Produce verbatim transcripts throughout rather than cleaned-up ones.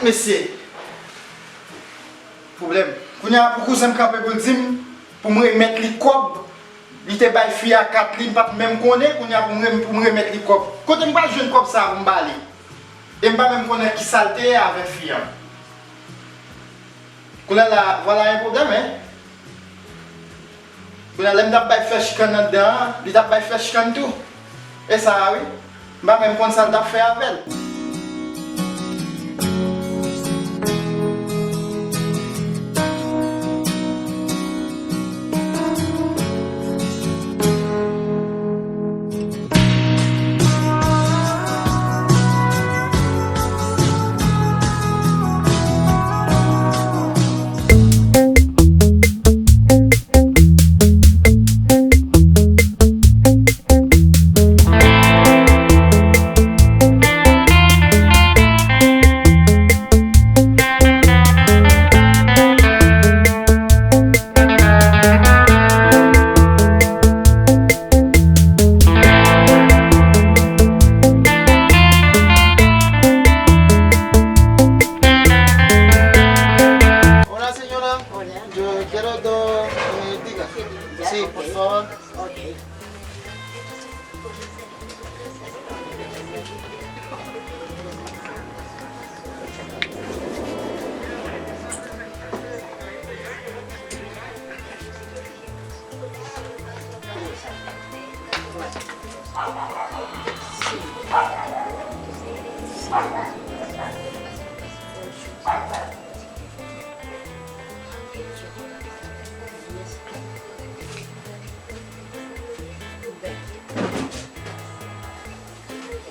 Mesye, pwoblèm. Kounye a pou kouzen m kanpe pou l di m, pou m remèt li kòb, li te bay fi a kat li, m pa t menm konnen, kounye a pou m rem-, pou m remèt li kòb. Kote m pral jwenn kòb sa a pou m ba li? E m pa menm konnen ki sa l te ye avèk fi a. Kounye a la, vwala yon pwoblèm, en. Kounye a, lè m t ap bay flèch kann anndan an, li t ap bay flèch kann tou. E sa a, wi. M pa menm konn sa l t ap fè avè l. Hola, señora. Hola. Yo quiero dos galletitas. Ya, sí, por favor. Ok.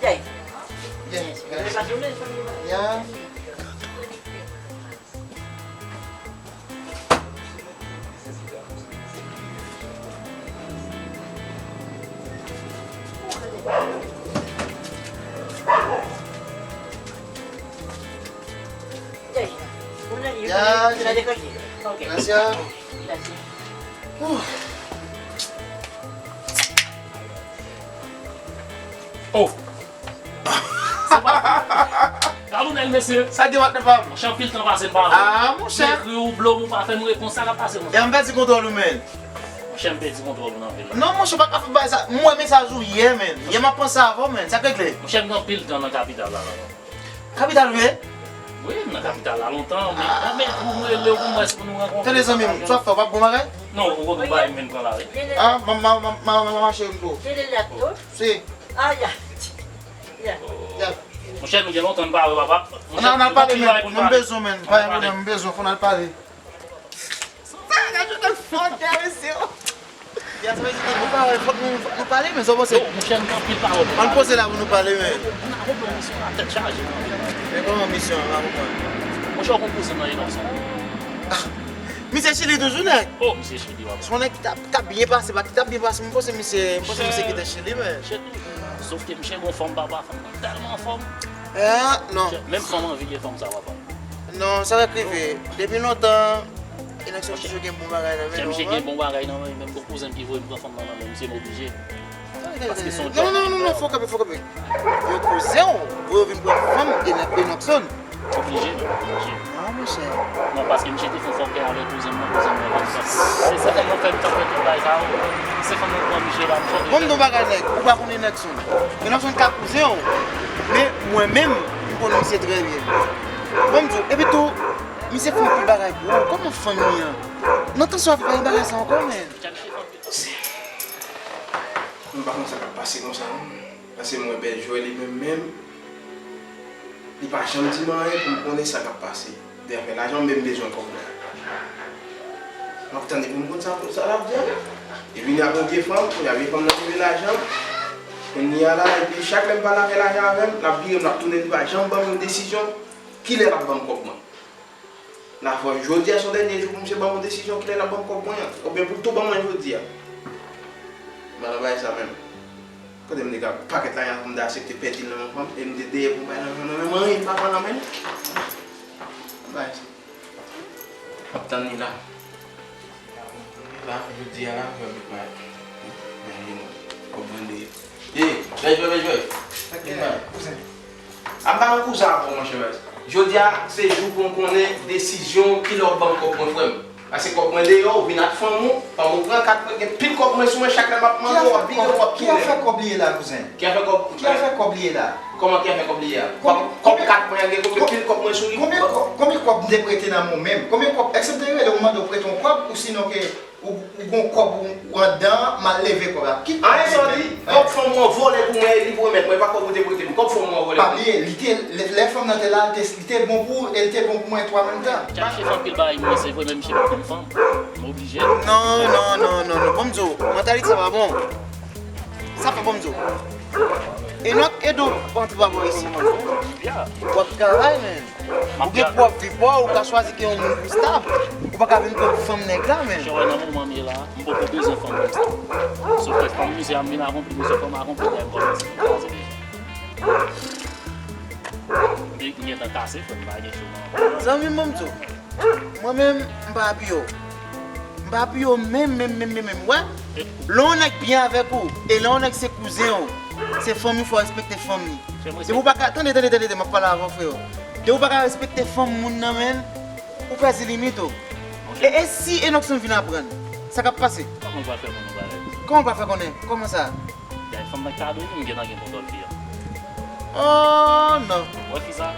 Yes. Yes. Yes. Yeah. Ya, gracias. Uf. Oh! Se pa Galounèl, mesye. Sa gen, patnè pa m? Monchè, anpil tan pase m pa wè w. Ah, monchè. M ekri w, blow m, ou pa fè m repons. Sa k ap pase, monchè? E m pèdi kontwòl ou, menn. Monchè, m pèdi kontwòl ou nan vil la. Non, monchè, ou pa ka fè bagay sa. Mwen menm sa jou yè, menn. Yè m ap panse avè w, menn. Sa k regle? Monchè, m gen anpil tan nan kapital la, la. Kapital ou ye? Wi, m nan kapital la lontan. Men, ah, men pou m rele w, pou m wè si pou nou rankontre. Tande, zanmi m, sa w ap fè, w p ap bon bagay? Non, ou konn bagay m vin pran la, wi. Ah, m, m, m, m, m, m, mache m tou. Si. Ah, ya. Ya. Monchè, nou gen lontan n pa wè, papa. Monchè, n al pale, men. Mwen bezwen, men. Pa gen pwoblèm, mwen bezwen, fò n al pale. Sa gade yo nan fòkè, mesye. Ya, sa vle di, nou pa wè, fòk nou, fòk nou pale, men sa w panse? Yo, monchè, m gen anpil pawòl pou pale. Ann poze la pou nou pale, men. Ann akonpli misyon la, tèt chaje. Men kòman misyon an, m pa konprann. Monchè, w konn kouzen m nan Enokson. Ah, misye Chili toujou, nèg? Oh, misye Chili, w ap. Se yon nèg ki t ap, t ap byen pase, pa ki t ap byen pase, m panse misye, m panse misye kite Chili, men. Chili. Sòf ke misye gon fanm, papa, fanm nan tèlman anfòm. Eh, non. Menm fanm anvi gen fanm sa, papa. Non, sa pa k rive. Depi lontan, Enokson toujou gen bon bagay nan men l, misye gen bon bagay nan men l, menm gon kouzen m ki voye m pran fanm nan nan men misye, m oblije. Paske se yon djòb. Non, non, non, non, fò kanpe, fò kanpe. Yo kouzen w, pou yo vin pran fanm Enokson. Oblije, men, oblije. Ah, monchè. Non, paske misye te fè fòkè avèk kouzen m nan, kouzen m nan vin sa. Se sa k fè m t ap fè tout bagay sa yo. Se fanm nan pran misye la, misye. Bon, m di w bagay, nèg, ou pa konn Enokson. Enokson ka kouzen w, men mwen menm, m konn misye trè byen. Bon, m di w, epi tou, misye fè anpil bagay pou ou. Kòman fanm li an? Nan tan sa w ap fè bagay sa ankò, men. M pa konn sa k ap pase konsa, non. Paske m wè bèl jwè li menm menm, li pa janm di m anyen pou m konnen sa k ap pase. De afè lajan, m menm bezwen kòb mwen. M ap tande pou m konn sa, sa l ap di a. Li vini ak yon vye fanm, kounye a vye fanm nan vle lajan. Kounye a la, epi chak lè m pale afè lajan avè l, l ap vire m, l ap tounen, li pa janm ban m yon desizyon. Kilè l ap ban m kòb mwen? Lafwa, jodi a se yon dènye jou pou misye ban m yon desizyon, kilè l ap ban m kòb mwen an, oubyen pou l tou ban mwen jodi a. M pa nan bagay sa menm. Kote m te ka pakèt lajan pou m te aksepte pèdi l nan men yon fanm, e m te dèyè pou m bay lajan nan men mwen, anyen pa pran nan men l. Bagay sa. M ap tann li la. La, jodi a la, m fè bout bagay. Men, men, kòb mande. Ey, bèl jwè, bèl jwè. Ap ba yon kouzen avè w, monchè, baz. Jodi a, se jou pou m konnen desizyon w, kilè w ap ban m kòb mwen, frè m. Paske kòb mwen deyò, ou vin ak fanm ou, fanm ou pran kat mwen, gen pil kòb mwen sou mwen, chak lè m ap mande w, w ap vire, w ap tounen. Ki afè kòb li ye la, kouzen? Ki afè kòb? Ki afè kòb li ye la? Kòman ki afè kòb li ye a? Kòb, kòb kat mwen an gen konbyen, pil kòb mwen sou li? Konbyen kòb, konbyen kòb m te prete nan men w menm? Konbyen kòb? Èske m te rele w mande w prete yon kòb, ou sinon ke ou, ou gon kòb ou, ou anndan, m al leve kòb la? Ki kòb? Anyen sa w di? Kòb fanm ou an vòlè pou mwen, e li pou remèt mwen, e pa kòb ou te prete m. Kòb fanm ou an vòlè pou mwen. Pa bliye, li te, lè, lè fanm nan te la, li te, li te bon pou ou, e li te bon pou mwen tou an menm tan. Chache fanm ke l bay mwen, se vre, men misye pa konn fanm. M oblije. Non, non, non, non, non. Ban m di w, mantalite sa pa bon. Sa fè ban m di w. Enòk Edo antre pa bò isi, man. W ap travay, men. Ou gen pwòp vi pa w, ou ka chwazi ke yon moun pou stab. Ou pa ka vin kont fanm nèg la, men. Jan w wè nan moman m ye la, m poko bezwen fanm pou stab. Sof ke fanm misye a m vin akonpli, misye fè m akonpli, lè m kòmanse vin kraze deja. M gentan kase, frè m, pa gen cho non. Zanmi m, ban m di w. Mwen menm, m pa apiye w. M pa apiye w menm, menm, menm, menm, menm. Wè? Lè yon nèg byen avèk ou, e lè yon nèg se kouzen w, se fanmi w, fò w respekte fanmi. Depi w pa ka, tande, tande, tande, tande, m ap pale avè w, freo. Depi w pa ka respekte fanm moun nan, menn, ou pèdi limit ou. E, e si Enockson vin aprann, sa k ap pase? Kòman l pral fè konnen bagay? Kòman l pral fè konnen? Kòman sa? Dayè fanm nan k ta dwe di m gentan gen kontwòl fi a. Oh, non. Ou wè fi sa?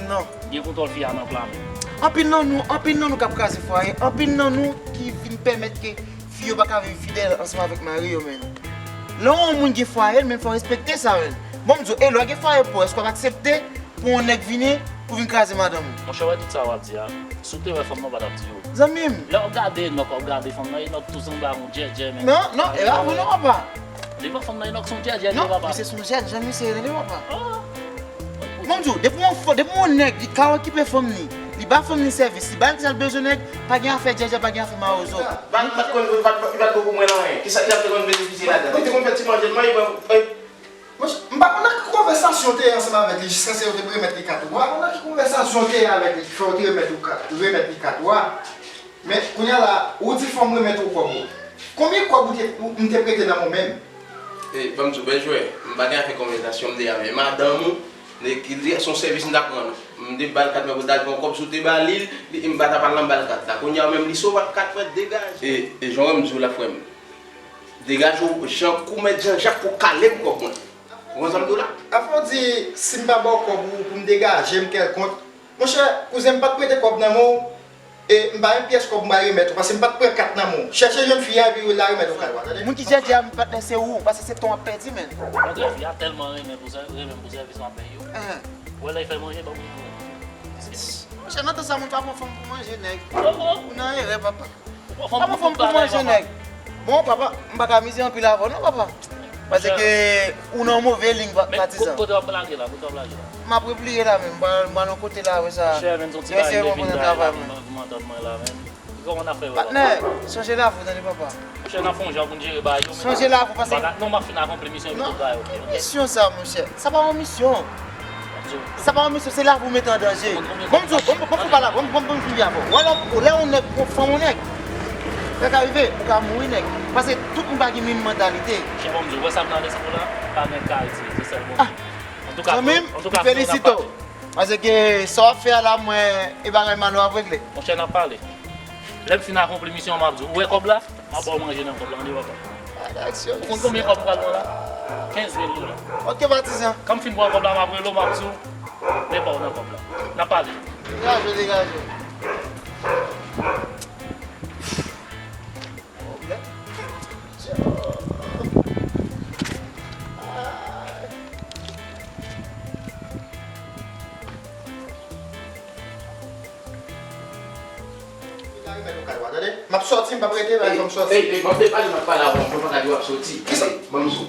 Non. Gen kontwòl fi a nan pla men. Anpil nan nou, anpil nan nou k ap kraze fwaye, anpil nan nou ki vin pèmèt ke fi yo pa ka viv fidèl ansanm avèk mari yo, menn. Lè yon moun gen fwaye l, menn, fò w respekte sa, menn. Bon, m di w, e lè w gen fwaye pa w, èske w ap aksepte pou yon nèg vini pou vin kraze madanm ou? Monchè, wè tout sa w ap di a, si w te wè fanm nan, w pa t ap di yo. Zanmi m. Lè w ap gade Enòk, w ap gade fanm nan, Enòk tou sanble ak yon djèdjè, menn. Non, non, e pa vre non, papa. Devan fanm nan, Enòk se yon djèdjè li ye, papa. Non, misye se yon djèdjè, janm misye rele papa. Ah. Bon, m di w, depi yon fo-, depi yon nèg, li ka okipe fanm ni, li ba fanm ni sèvis, li ba l sa l bezwen nèg, pa gen afè djèdjè, pa gen afè mawozo. Bat, bat konn, bat, bat, bat pou mwen nan anyen. Kisa ki ap te konn benefisye ladan? Li te konn fè ti manje l, manje, mwen, eh. Monchè, m pa konn nan ki konvèsasyon w te ye ansanm avèk li jiskaske yo te remèt li kat ou a. M pa konn nan ki konvèsasyon w te ye avèk li ki fè yo te remèt ou kat, remèt li kat ou a. Men, kounye a la, ou di fò m remèt ou kòb ou. Konbyen kòb ou te, ou, m te prete nan men w menm? E, ban m di w, bèl jwè, m pa gen afè konvèsasyon m te ye avè madanm ou, se yon sèvis m t ap rann ou. M te ba l kat mwen pou l t al pran yon kòb, si w te ba li l, li, m pa t ap al nan ba l kat la. Kounye a menm, li sove ak kat mwen, degaje. E, e jan w wè m di w la, frè m. Degaje w, Jan Koumèt Jan Jak, pou w kale m kòb mwen. Ou konn sa m di w la? Afè w di, si m pa ba w kòb ou pou m degaje m kèlkonk, monchè, kouzen, m pa t prete kòb nan men w, e m pa yon pyès kòb m pral remèt ou, paske m pa t pran kat nan men w. Chèche jèn fi a, epi w la remèt ou kat ou a, tande? Moun ki djèdjè a, m patnè, se ou, paske se tan w ap pèdi, menn. Monchè, fi a tèlman renmen pou sè-, renmen pou sèvis m ap bay yo. Enhen. Ou wè lè l fè manje, ban m yon. Monchè, nan tan sa, moun pa pran fanm pou manje, nèg. Oh, oh. Ou nan erè, papa. Ou pran fanm pou manje, nèg. Bon, papa, m pa ka mize anpil avè w non, papa. Paske ou nan move liy, pa-, patizan. Men ko-, kote w ap lage la, kote w ap lage la? M ap repliye la, men m pral, m pral nan kote la, wè sa. Monchè, men, se yon ti bagay m te vin bay la, pou m antann mwen la, men. Kòman n ap fè wè la? Patnè, sonje lavi w, tande, papa. Monchè, n ap fè yon jan pou n jere bagay yo, men. Sonje lavi w, paske... Non, m ap fin akonpli misyon epi tout bagay, ok? Misyon sa, monchè. Sa pa yon misyon. Sa pa yon misyon, se lavi w mete an danje. Bon, m di w, bon, bon, bon, fè pa la, bon, bon, bon, fini avè w. Wè lè, lè yon nèg pran fanm yon nèg, sa ka rive, ou ka mouri nèg. Paske tout moun pa gen menm mantalite. Chè, bon, m di w, wè sa m nan lespri w la, pa gen ka itilize sèl Bondye. Antouka, zanmi m, antouka, m felisite w. Paske sa w ap fè a la, mwen, e bagay mal w ap regle. Monchè, n ap pale. Lè m fin akonpli misyon an, m ap di w, ou wè kòb la? M ap ba w manje nan kòb la, tande papa. Ou konn konbyen kòb m pral pran la? Kenz mil dola. Ok, patizan. Kan m fin pran kòb la, m ap rele w, m ap di w, men pa w nan kòb la. N ap pale. Degaje, degaje. M ap sòti, m p ap rete, bay fò m sòti. Ey, ey, ban m te pale, m ap pale avè w, mwen pa ka di w ap sòti. Kisa? Tande, ban m di w.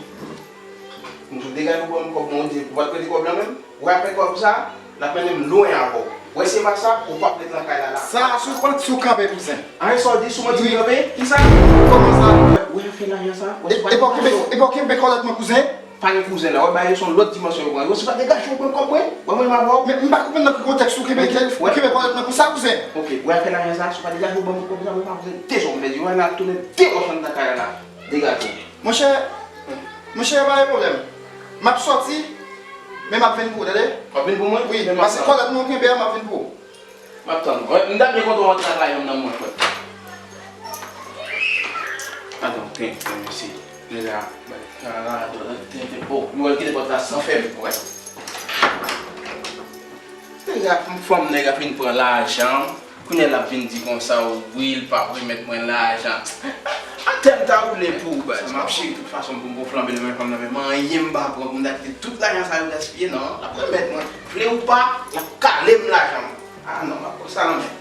M di w degaje w ban m kòb mwen, ou di ou pa t prete kòb la menm? Wè afè kòb sa, l ap mennen m lwen avè w. Wè si e pa sa, ou p ap ret nan kay la la. Sa, si w pa, si w kanpe, kouzen. Anyen sa w di, si w manti m kanpe? Kisa? Kòman sa? Wè afè lajan sa, wè si w pa... E pa w kenbe, e pa w kenbe kòlèt mwen, kouzen? Pa gen kouzen la, wè bagay yo se yon lòt dimansyon yo pran. Wè si w pa degaje w ban m kòb mwen, ban mwen m avè w. Men m pa konprann nan ki kontèks ou kenbe, ou kenbe kòlèt mwen konsa, kouzen. Ok, wè afè lajan sa, si w pa degaje w ban m kòb sa, mwen m ap voye de zòm pèdi. Wè n ap tounen de wòch anndan kay la la. Degaje w. Monchè, monchè, pa gen pwoblèm. M ap sòti, Men m ap vin pou ou, tande? W ap vin pou mwen? Wi, men m ap pase tann. Kòlèt nou kenbe a, m ap vin pou ou. M ap tann ou. M ta byen kontan w antre nan kay la, mwen, frè. Atann, tenten, mesye. Nèg la, bay, la, la, la, tenten. Oh, nou wè l kite pòt la san fèmen, wè. Nèg la, fanm nèg la fin pran lajan. Kounye a l ap vin di konsa, wi, l p ap remèt mwen lajan. Atè m ta woule pou ou, baz. M ap cheri tout fason pou m gon flanbe nan men fanm nan, men anyen m pa pran pou m ta kite tout lajan sa yo gaspiye, non. L ap remèt mwen. Vle ou pa, l ap kale m lajan m. Ah non, m ap pran sa nan men.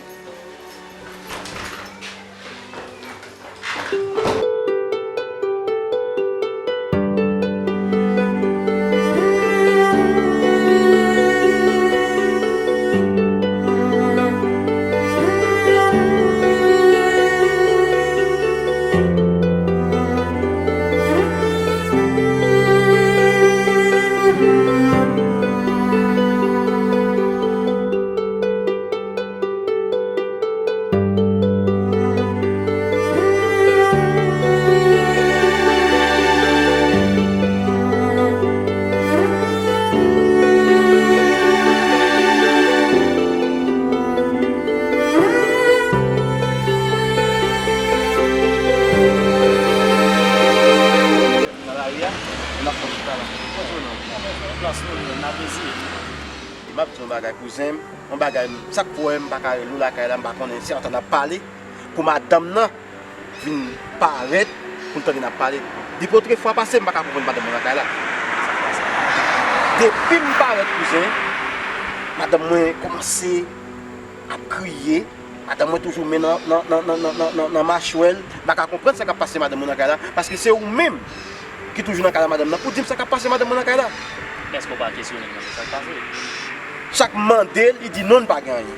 Nan lari a, n ap fè chita la. Kote w nan? Plas nou, n ap reziye. E m ap di yon bagay, kouzen m, yon bagay, sa k fè m pa ka rele w lakay la, m pa konnen si antan n ap pale, pou madanm nan vin parèt, pou l tande n ap pale. Depi otrefwa pase, m pa ka konprann madanm mwen lakay la. Depi m parèt, kouzen, madanm mwen kòmanse ap kriye, madanm mwen toujou men nan, nan, nan machwè l. M pa ka konprann sa k ap pase madanm mwen nan kay la, paske se ou menm ki toujou nan kay la, madanm nan, pou di m sa k ap pase madanm mwen nan kay la. Èske w pa kesyone l, mande sa k pase? Chak m mande l, li di non, li pa gen anyen.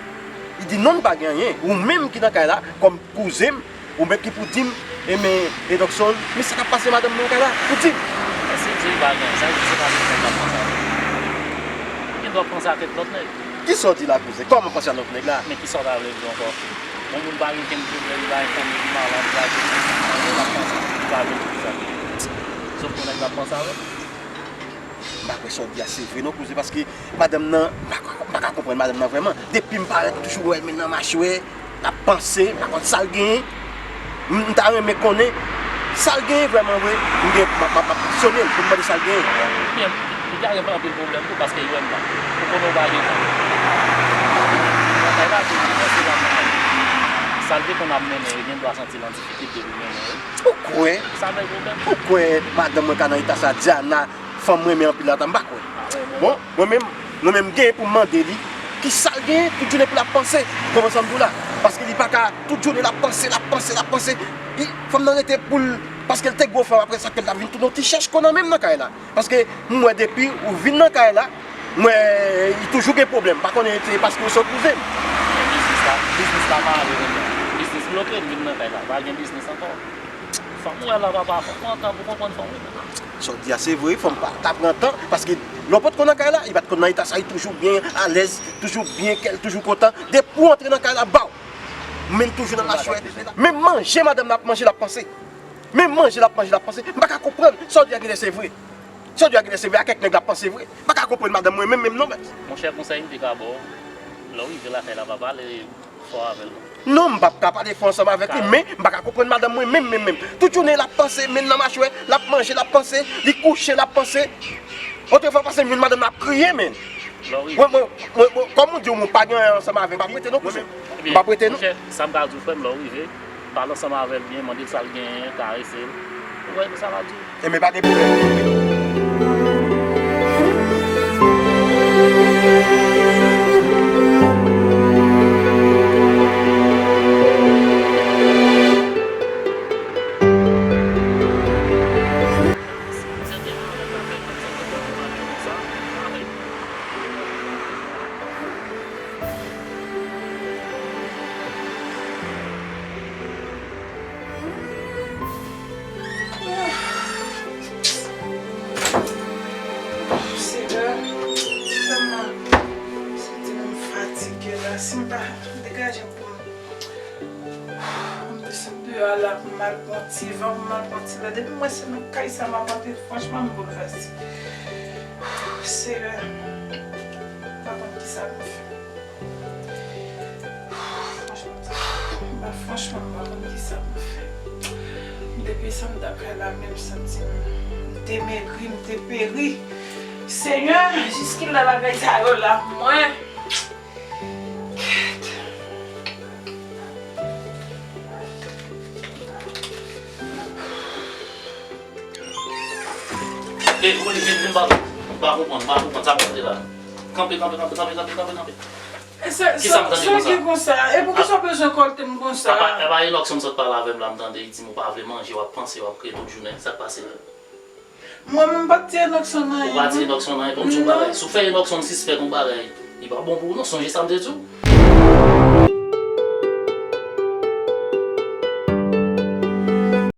Li di non, li pa gen anyen. Ou menm ki nan kay la, kòm kouzen m, ou menm ki pou di m, e men, Edokson, men sa k ap pase madanm mwen nan kay la, ou di m. Men si l di l pa gen anyen, sa vle di se pa tout nèg k ap panse avè l. Ou gen dwa panse ak lòt nèg. Kisa w di la, kouzen? Kòman panse a lòt nèg la? Men kisa w ta vle m di ankò? Yon moun pa gen okenn pwoblèm, li pa enfòme, li malad, li pa gen anyen, l ap panse, li pa vle m di sa. Sòf ke yon nèg l ap panse avè l. M pa kwè sa w di a se vre non, kouzen, paske madanm nan, m pa, m pa ka konprann madanm nan vrèman. Depi m parèt, m toujou wè l men nan machwè. L ap panse, m pa konn sa l genyen. M, m ta renmen konnen sa l genyen vrèman vre. M gen, m ap, m ap, m ap kesyone l pou m mande sa l genyen. Ebyen, li ka gen anpil pwoblèm tou, paske li wè m la. Ou konnen w pa gen tan. Nan kay la, tou, li panse l ap nan sa l te konn ap mennen yo, gen dwa santi l an difikilte pou mennen yo. Ou kwè? Sa bèl pwoblèm. Ou kwè madanm mwen ka nan eta sa, Diana, fanm mwen renmen anpil la, m pa kwè. Bon, mwen menm, mwen menm, m genyen pou m mande li, kisa l genyen tout jounen pou l ap panse, w konprann sa m di w la? Paske li pa ka, tout jounen l ap panse, l ap panse, l ap panse. Li, fanm nan rete pou l, paske l te gwo fanm, apre sa ke l ta vin tounen yon ti chèch kò nan men m nan kay la. Paske m wè depi ou vin nan kay la, m wè li toujou gen pwoblèm. M pa konnen se paske w se kouzen m. Men biznis la, biznis la mare, men biznis bloke, m vin nan kay la. Pa gen biznis ankò. Fanm ou wè la, papa, fòk pran tan pou konprann fanm ou. Sa w di a se vre, fanm pa ta pran tan, paske lè w potko nan kay la, li pa t konn nan eta sa, li toujou byen alèz, toujou byen, kè l toujou kontan. Depi w antre nan kay la, baw! Men l toujou nan machwè. Menm manje madanm nan ap manje, l ap panse. Menm manje l ap manje, l ap panse. M pa ka konprann. Sa w di a genlè se vre. Sa w di a genlè se vre, a kèk nèg l ap panse vre. M pa ka konprann madanm mwen menm, menm non, baz. Monchè, konsèy m te ka ba w, lè w rive lakay la, pa pale fò avè l non. Non, m p ap ka pale fò ansanm avèk li, men m pa ka konprann madanm mwen menm, menm, menm. Tout jounen l ap panse, men l nan machwè, l ap manje, l ap panse, li kouche, l ap panse. Otrefwa pase m jwenn madanm nan ap kriye, men. Lè w rive. Mwen, mwen, mwen, mwen, kòm ou di w, mwen pa gen anyen ansanm avèk li, m p ap rete non, kouzen. Ebyen, m p ap rete non. Monchè, sa m ka di w, frè m, lè w rive, pale ansanm avè l byen, mande l sa l genyen, karese l. Ou wè sa l ap di w. Enben, pa gen pwoblèm. Senyè, tèlman santi m fatige la, si m pa degaje m pou m, pou m desann deyò a la, pou m al pran ti van, pou m al pran ti lè. Depi m wè se nan kay sa m ap antre, franchman, m boulvèse. Senyè, m pa konn kisa pou m fè. Franchman, m pa, franchman, m pa konn kisa pou m fè. Depi sa m t ap fè la, menm santi m demegri, m deperi. Senyè, jiskilè bagay sa yo la, mwen. Kèt. E, ou li vin, vin, pa, pa konprann, pa konprann, sa m tande la. Kanpe, kanpe, kanpe, kanpe, kanpe, kanpe, kanpe. E sa, Kisa m sa, tande sa konsa? Gen konsa? E poukisa w bezwen kòlte m konsa? Apa, apa Enòkson sot pale avè m la, m tande, li di m ou pa vle manje, w ap panse, w ap kriye tout jounen. Sa k pase la? Mwen menm m pa t di Enòkson anyen, non. Ou pa di Enòkson anyen, bon, m di w yon bagay. Si w fè Enòkson sispèk yon bagay, li pa bon pou ou, non. Sonje sa m te di w?